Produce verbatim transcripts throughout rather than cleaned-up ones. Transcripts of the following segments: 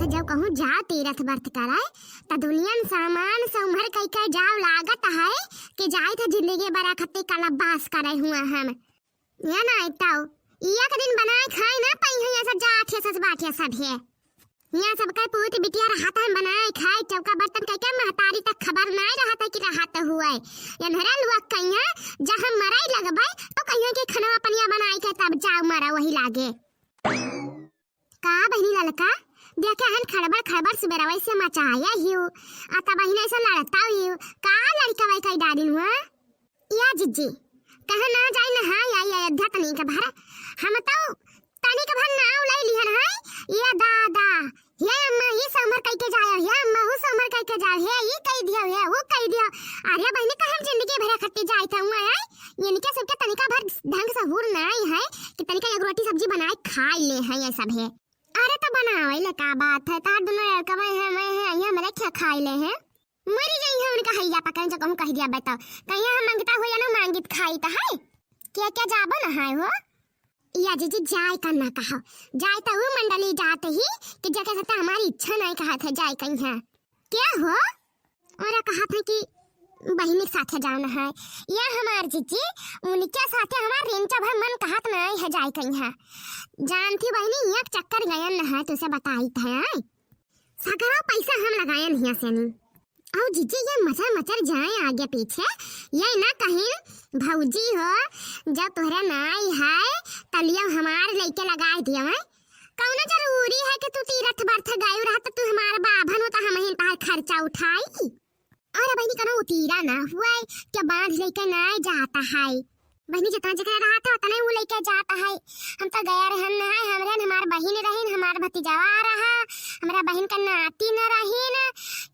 जब कहूँ जाओ तीरथ बर्थ करे, त दुनियन सामान से उम्हर कई के जाओ, लागत है कि जाइत है जिंदगी बरा खत्ती कलप बास करे हुआ हम। या नाई तउ, एक दिन बनाए खाए ना पइहैं, ऐसा जात है, सस बात है सब है। यहाँ सबके पूत बिटिया रहत है, बनाए खाए, चौका बर्तन कई के महतारी तक खबर नाई रहत है कि रहत हुए। यन्हरा लुआ कइहाँ, जहाँ मरई लगबै, तो कइहाँ के खनवा पनिया बनाए के तब जाओ मरा वही लागे। का बहिनी ललका, देखे हन खड़बड़ खड़बड़ सुबेरवै से मचाया हिउ, आ तब बहिनी ऐसा लड़ता हिउ, का लड़का वै कई डारिन हुआ? या जिज्जी, कहे ना जाई नहाई आई अयोध्या तनिक भर, हम तो तनिक भर नाव लै लिहन है, ये दादा, हे अम्मा, ई समर कई के जायो, हे अम्मा, ऊ समर कई के जायो, हे ई कई दियो, हे ऊ कई दियो। अरे बहिनी, का हम जिंदगी भर खट्टी जाइत हुआ है? इनके सबके तनिका भर ढंग से हुर नाई है कि तनिका एक रोटी सब्जी बनाए खाई ले हैं ये सब है। अरे तो बनावे ले का बात है, तार दुनो लड़का मैं है, मैं है, ये हमरे क्या खाई ले हैं? मरी गई है उनका हैया पकड़ जो कहूँ कह दिया बताओ, कहीं हम मांगता हुआ ना मांगित खाई तो है? क्या क्या जाबो ना है हो? या जिज्जी जाए का ना कहो, जाए तो वो मंडली जात ही कि जेके साथे हमारी इच्छा नाई कहत है जाए कइहाँ। क्या हो? और कहत है कि बहिनी के साथे जाओ ना है। या हमार जिज्जी, उनके साथे हमार रिंचा भर मन कहत नाई है जाए कइहाँ। जानती बहिनी, एक चक्कर गयन ना है, तुसे बताइत है, आय? सगरा पैसा हम लगायन हिया सेनी। अउ जिज्जी, ये मचर मचर जाए आगे पीछे, ये ना कहीं भौजी हो, जब तोहरे नाई है, तलियो हमार लइके लगाए दियो है। कौनो जरूरी है कि तू तीरथ बर्थ गयू रह, तो तू हमार बाभन हो, तो हमहिन तहार खर्चा उठाई? अरे बहिनी, कनो उतीरा ना हुए, क्या बांध लइके नाई जाता है? बहिनी, जितना जेकरा रहत है, उतने ऊ लइके जात है। हम तो गया रहन ना है, हमरे न हमार बहिन रहिन, हमार भतीजवा रहा, हमरा बहिन का नाती न रहिन।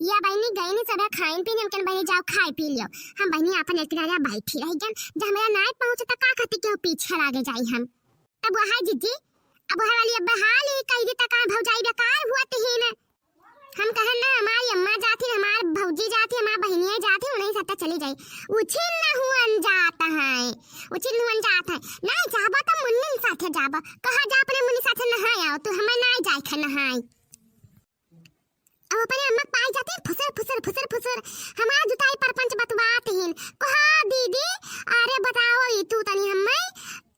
या बहिनी गइनी सब खाइन पीन, हमके बहिनी जाओ खाए पी लियो। हम बहिनी आपन एक किनारे बैठी रह गन, जब हमरा नाई पहुँचे त का खाती केहू पीछे लागे जाई हम। तब वह जिज्जी, अब वह वाली अब हाल ही कह दी त का भौजाई बेकार हुआ तहीन। हम कहन ना, हमारी अम्मा जात ही, हमार भौजी जात ही, हमार बहिनिया जात ही, उन्हीं साथे चली जाई। उछिन न हुअन जात है, उछिन हुअन जात है। ना जाबो तो मुन्नी साथे जाबो। कहा जा अपने मुन्नी साथे नहाए आओ, तू हमें ना जाए खे नहाए। अब अपने अम्मा के पाई जाते हैं, फुसर, फुसर, फुसर, फुसर। हमार जुताई परपंच बतवात हिन। कहा दीदी, अरे बताओ ई तू तनी हमें,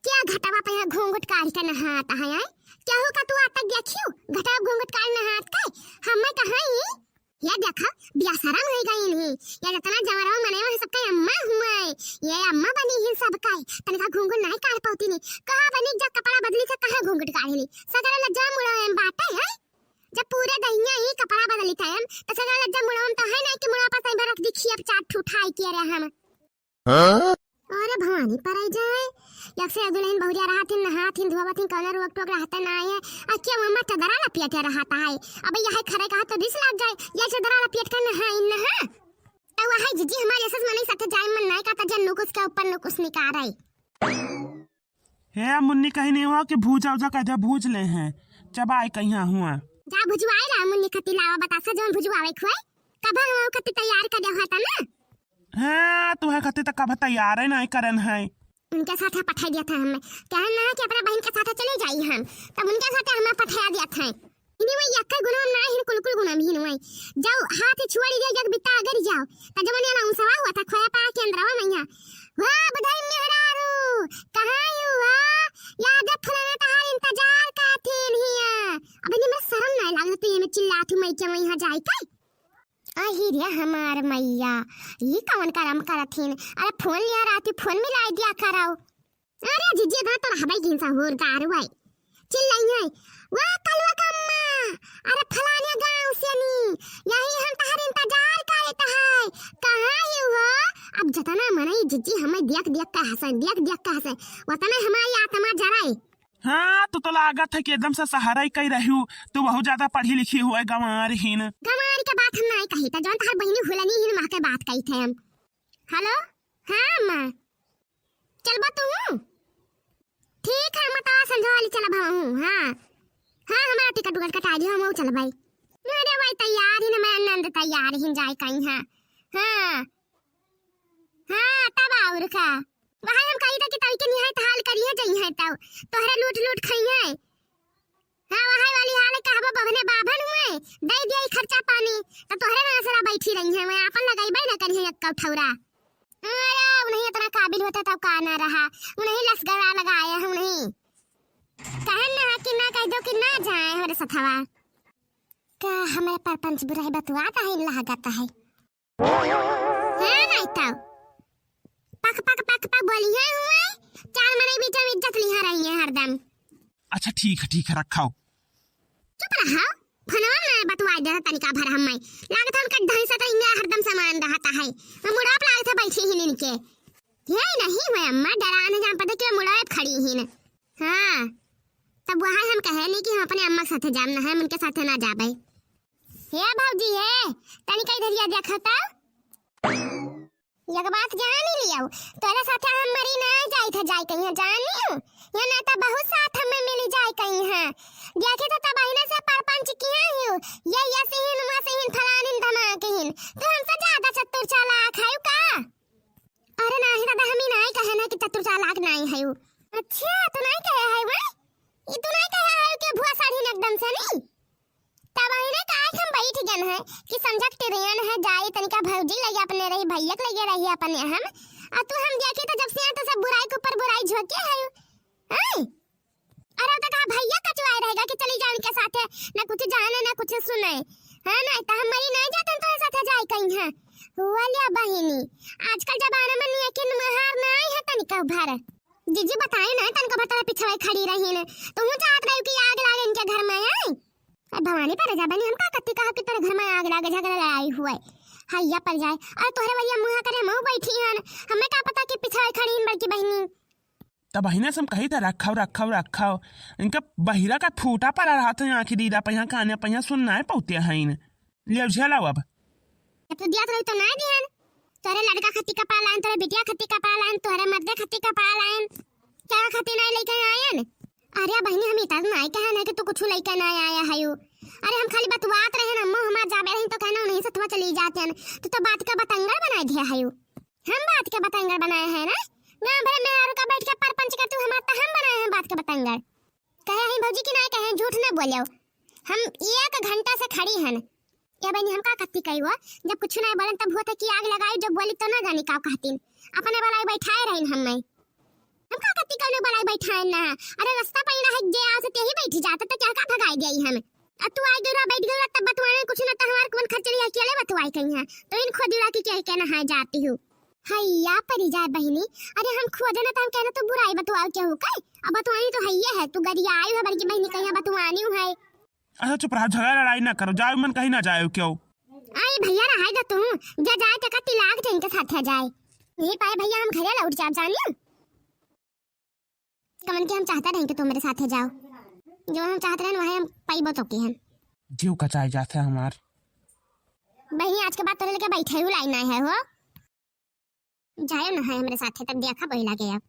क्या घटवा पे यहाँ घूंघट काढ़ के नहात है, आय? केहू का तू आज तक देखियो घटवा घूंघट काढ़ नहात के? हमें कहाँ ई? ये देखा, बेशरम हो गई इन्हीं। ये जितना जवरवा मनवा है सबका अम्मा हुए। ये अम्मा बनी हिन सबका। तनिका घूंघट नहीं काढ़ पाती नहीं। कहा बनी जब कपड़ा बदली से कहाँ घूंघट काढ़ ली? सगरा लज्जा मुड़ा में बाटे है। जब पूरे दहिया ही कपड़ा बदली थे हम, तो सगरा लज्जा मुड़ा में तो है नहीं कि मुड़ा पर सही भर रख दी खिया चार ठूठाई किया रहे हम। हाँ? अरे भवानी पराई जाए, एक से एक दुल्हन बहुरिया रहत हिन, नहात हिन, धोवत हिन, कौनो रोक टोक रहते ना है। आ क्या मम्मा चदरा लपेटे रहता है? अब यह खरे कहा तो रिस लग जाए, या चदरा लपेट के नहाई नहा। तो वह जिज्जी हमारे ऐसे मने साथे जाए मन नहीं करता, जन नुकुस के ऊपर नुकुस निकाल रही। हे मुन्नी कहीं नहीं हुआ कि भूजा उजा कह दे, भूज ले हैं, चबाई कहीं हुआ। जा भुजवाए रहा मुन्नी खती लावा बतासा जौन भुजवावे खुए, कब हम खती तैयार कर दे होता ना। हाँ, तुहे खातिर त कब तैयार है नहीं करन है। उनके साथ पठाई दिया था हमें। कहन ना कि अपना बहन के साथ चले जाई हम। तब उनके साथ हमें पठाया दिया था। इन्हीं वही यक्का गुना में ना हिन, कुल कुल गुना में हिन वही। जाओ, हाथ छोड़ दिया, जग बिता अगर जाओ। त जब मने अलाउंसवा हुआ था, खोया पा के अंदरवा में यहाँ। वाह, बधाई मेहरारू, कहाँ यू हुआ? याद है फलाना तहार इंतजार का थे नहीं है। अब इन्हीं में शर्म ना लागत, तो ये में चिल्ला थी मैं क्या मैं यहाँ जाए का? अहि रे हमार मइया, ई कवन करम करत हिन? अरे फोन लिया रहती, फोन मिलाई दिया करो। अरे जिज्जी, इतना तो रहबे गिन सहूरदार हुए। चिल्लाई है, "वाह कलुआ कम्मा, अरे फलाने गांव से नी, यही हम तहर इंतजार करत है, कहाँ ही हो?" अब जतना मनई जिज्जी हमें देख देख के हंसे, देख देख के हंसे, वतना हमारी आत्मा जराए। हाँ, तू तो लागत है कि एकदम से सहरई कई रह्यू, तू बहुत ज्यादा पढ़ी लिखी हुए गंवार हिन। गंवार के बात हम नहीं कही, त जौन तहार बहिनी हुलनी हिन, वहाँ के बात कही थे हम। हेलो, हाँ अम्मा, चलबा तू? ठीक है अम्मा, तो संझा वाली चलब हम हूँ, हाँ। हाँ, हमारा टिकट उकट कटा दियो, हम चलबै। अरे भाई तैयार ही ना, मैं आनंद तैयार ही जाए कहीं, हाँ। हाँ। हाँ, तब और का। वहाँ हम कही था कि तभी के निहाय हाल करिए जइहे तब। तोहरे लूट लूट खइहे। हाँ, वहाँ वाली हाल है, कहबो बभने बाभन हुए, दे दिया ई खर्चा पानी, त तोहरे ना सरा बैठी रही है, मैं आपन लगाई ना करी है एक्का ठौरा। अरे, उन्हीं इतना काबिल होता तब का ना रहा, उन्हीं लसगड़ा लगाए हैं उन्हीं। कहन ना कि ना कह दो कि ना जाए हमरे सथवा। का हमरे परपंच बुराई बतुआत है, लागत है। हाँ, नहीं तो। पक, पक, पक, पक बोली है हुए, चार मने बीच में इज्जत लिहा रही है हरदम। अच्छा, ठीक है, ठीक है, रखाओ। चुप रहा, फोनवा में बतुआ दे तनिका भर हम्मे। लागत है उनका ढंग से तो इंगा हरदम सामान रहता है। मैं मुड़ा पे लागत है बैठी ही इनके। ये नहीं हुए अम्मा, डरान है, जान पता क्यों मुड़ा पे खड़ी ही न। हाँ, तब वहाँ हम कहे नहीं कि हम अपने अम्मा के साथे जाम ना है, हम उनके साथे ना जाबे। हे भौजी हे, तनी कई धरिया देखा तो। एक बात जानी लियो, तोरे साथे हम मरी ना जाई था जाई कहीं जानी हूँ। ये ना तो बहुत साथ हमें मिली जाई कहीं है। देखे तो तब अहिने से परपंच किया ही हूँ। ये, ये सिहिन, वो सिहिन, फलानिन, धमाकिन। तू हमसे ज्यादा चतुर चालाक है का? अरे नाही दादा, हम ही नाही कहे ना कि चतुर चालाक नाही है उ। अच्छा, तू नाही कहे है वो? ई तू नाही कहे है कि भुआ साढ़ी ने एकदम से नहीं? तब अहिने काहे हम बैठ गन है कि समझक टिरियन है, जाई तनिका भौजी लगे अपने रही, भैया के लगे रही अपने हम। आ तू हम देखी तो जब से यहाँ तो सब बुराई के ऊपर बुराई झोंके है। हैं? अरे, तो कहा भैया कचुआए रहेगा कि चली जाओ इनके साथे, ना कुछ जाने, ना कुछ सुने। हाँ, ना, तो हम मरी नहीं जाते, तो साथे जाए कहीं है। वालिया बहिनी, आजकल जमाना में नहीं है कि मुहार नहीं है तनिका भर। जीजी बताए ना, तनिका भर तेरे पीछे खड़ी रही ने। तू हूँ चाहत रही कि आग लागे इनके घर में, हैं? अरे भवानी पर जा बनी, हम का कत्ती कहा कि तेरे घर में आग लागे, झगड़ा लड़ाई हुए। हैया पर जाए, और तोहरे वैया मुहा करे हम बैठी हन, हमें का पता कि पीछे खड़ी हन बड़की बहिनी। तब बहिने से हम कही था, "रखव, रखव, रखव।" इनका बहिरा का फूटा पड़ा रहा था, आँखी दीदा पहिया, काने पहिया, सुन नाय पौते हईन। ले झेलाओ अब। जब तू दिया तो, तो नाय दिहन। तोरे लड़का खती कपड़ा लाइन, तोरे बिटिया खती कपड़ा लाइन, तोरे मर्दे खती कपड़ा लाइन। क्या खती नाय लेके आयन? अरे बहिनी, हम इतना नाय कहन है कि तू कुछ लेके नाय आया हयू। अरे हम खाली बतुआत रहे ना, अम्मा हमार जाबे रही तो कहना उन्हीं से तुआ चली जाते हैं। तू तो बात का बतंगड़ बनाए दिया हयू। हम बात के बतंगड़ बनाए हैं ना? गाँव भर में मेहरारू का बैठ के परपंच का तू हमार, त हम बनाए हैं बात के बतंगड़। कहे हैं भौजी कि ना कहे, झूठ ना बोलो। हम एक घंटा से खड़ी हन। या बहनी, हम का कत्ती कही हुआ? जब कुछ ना बोलन तब हुआ था कि आग लगाई, जब बोली तो ना जानी का कहतीन। अपने वाला बैठाए रहीन हम में। हम का कत्ती कहने वाला बैठाए ना। अरे रास्ता पर ना है, जे आओ से तेही बैठी जाता तो क्या का भगाई गई हम। अब तू आई गई, बैठ गई, तब बतवाए कुछ ना, तो हमारे कौन खर्च लिया, अकेले बतवाए कहीं है। तो इन खोदी उड़ा के क्या कहना है जाती हूँ। हैया परी जाए बहिनी, अरे हम खोजे ना तो हम कहना तो बुराई बतुआल के हो कई? अब बतुआनी तो हैये है, तू गरिया आई है बड़की बहिनी कहिया बतुआनी है। अच्छा चुप रहा, झगड़ा लड़ाई ना करो, जाओ मन कहीं ना जाओ क्यों? आई भैया रहाई दा तू, जा जाए तो का तिलाक जन के साथ जाए। नहीं पाए भैया हम घरे लौट जाब जानी। कमन के हम चाहता रहे कि तू मेरे साथे जाओ, जो हम चाहत रहे वही हम पाइबो तो की हन। जीव कचाई जात है हमार। बहिनी आज के बाद तोरे लेके बैठे ही लाइन आए है हो। जायो ना है हमरे साथे, तब देखा वही लागे अब।